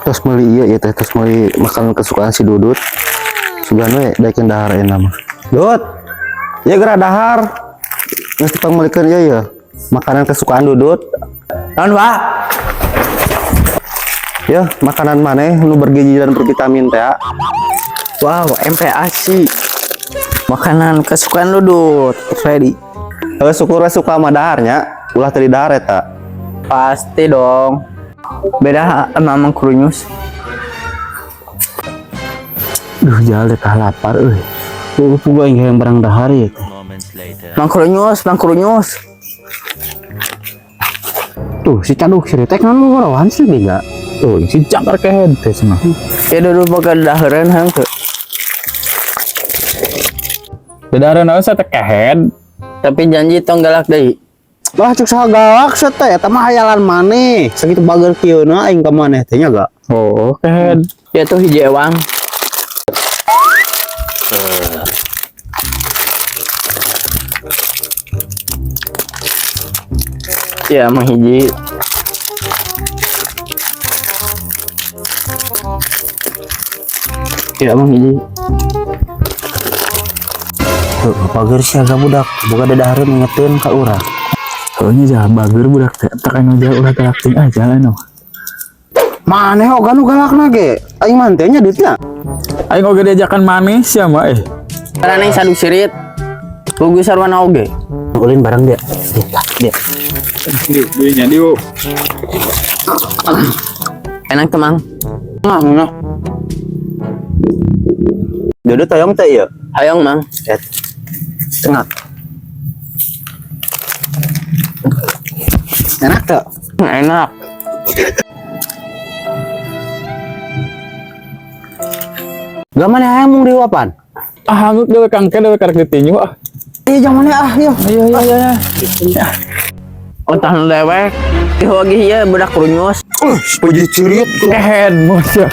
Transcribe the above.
Terus meuli ieu ya teh, terus meuli makanan kesukaan si Dudut. Sugan we daekeun dahar euna mah. Dut. Ya geura dahar. Geus dipangmeulikeun ieu ya. Makanan kesukaan Dudut. Naon, Pak? Ya, makanan maneh nu bergizi dan bervitamin teh. Wow, MPASI. Makanan kesukaan Dudut. Ready. Heuh, syukur we suka sama daharnya. Ulah teu didahar eta. Pasti dong. Beda sama Mang Krunyus. Duh, jal deh kah lapar euy. Pugu aing hayang barang dahar ya teh. Mang Krunyus, Mang Krunyus. Tuh, si Caduk si Ritek naon ngorohan sih enggak? Tuh, si cakar kehed teh cenah. Ya Dudut boga dahareun hayang teu. Bedareun naon sa teh kehed. Tapi janji tong galak deui. Lah cuk saha galak sia teh, eta mah hayalan maneh. Sakitu bager kieuna aing ka maneh teh nya ga. Oh, kehed. Ya tuh hiji ewang. Ya emang hiji. Ya emang hiji. Tuh, bager sia ga budak, boga dadahareun ngingetin ka urang. Heuh nya jah bager budak teh. Tak anu jah ulah galak teuing ah jalan anu. Maneh oga nu galakna ge. Aing mah teh nya duitna. Aing oge diajakan maneh sia mah eh. Karena yang saduk sirit. Lugu sarwana oge. Ulin bareng dia. Dia, dia. Duitnya diu. Enak temang. Nah, nah. Dudut tayong teh ieu. Hayang mang. Et. Tengah. Enak tuh. Enak. Gak mana hayang mung diuapan? Ah hanguk dewe kangke dewe karek ditinju ah. Iya jangan mana ah, iya. Iya iya iya. Ontah nu dewek. Ih oge ieu budak krunyus. Puji cirit. Kehed mah sia.